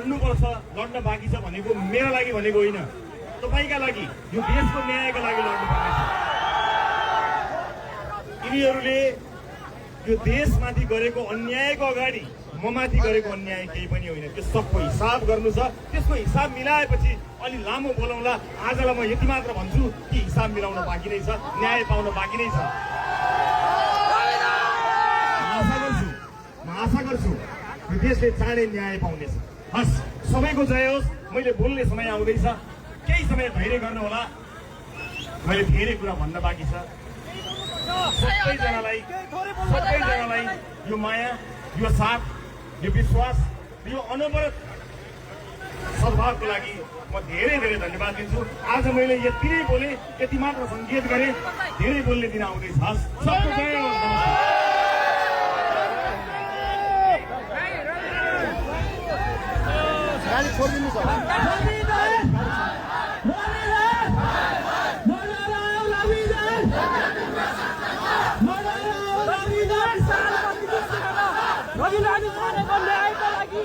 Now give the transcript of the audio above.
लड्नुपर्छ, लड्न बाँकी छ भनेको मेरो लागि भनेको होइन, तपाईँका लागि, यो देशको न्यायका लागि लड्नुपर्नेछ। यिनीहरूले यो देशमाथि गरेको अन्यायको अगाडि म माथि गरेको अन्याय केही पनि होइन। त्यो सबको हिसाब गर्नु छ। त्यसको हिसाब मिलाएपछि अलि लामो बोलाउँला। आजलाई म यति मात्र भन्छु कि हिसाब मिलाउन बाँकी नै छ, न्याय पाउन बाँकी नै छ। म आशा गर्छु यो देशले चाँडै न्याय पाउनेछ। हस्, सबैको जय होस्। मैले बोल्ने समय आउँदैछ, केही समय धैर्य गर्नु होला। मैले धेरै कुरा भन्न बाँकी छ। सबैजनालाई यो माया, यो साथ, यो विश्वास, यो अनवरत सद्भावको लागि म धेरै धेरै धन्यवाद दिन्छु। आज मैले यति नै बोले, यति मात्र सङ्केत गरेँ, धेरै बोल्ने दिन आउँदैछ। हस्, सबको जय होस्। रविन्द्र न्यायको लागि